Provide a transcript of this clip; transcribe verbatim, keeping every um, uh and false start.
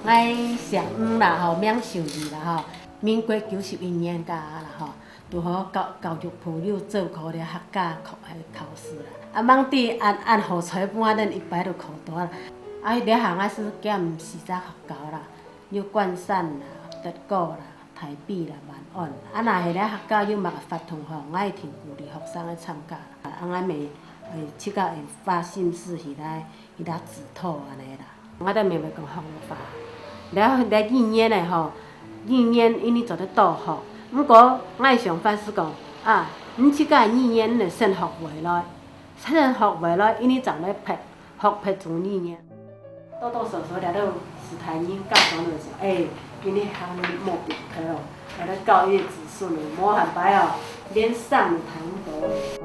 𠊎姓黃啦吼，名秀儀啦吼，民國九十一年到啦吼，拄好教教育部有做過這客家考考試啦。啊，吂知按按好彩，本來一擺就考著啦。啊，這下𠊎係兼四隻學校啦，有關山啦、德高啦、 大埤啦、萬安。啊，若係這學校有麼个活動吼，𠊎會定鼓勵學生來參加啦。啊，𠊎乜會自家會花心思去來去來指導按呢啦。𠊎兜乜會講福佬話。了了語言个吼，語言因為做得多學。毋過𠊎个想法係講，啊，你自家个語言你先學會來，先學會來，因為正來別 學別種語言。多多少少這兜時代人家長就講，欸，今日行路無必要咯，𠊎兜教育子孫咯，無閒擺哦，連聲都聽毋著。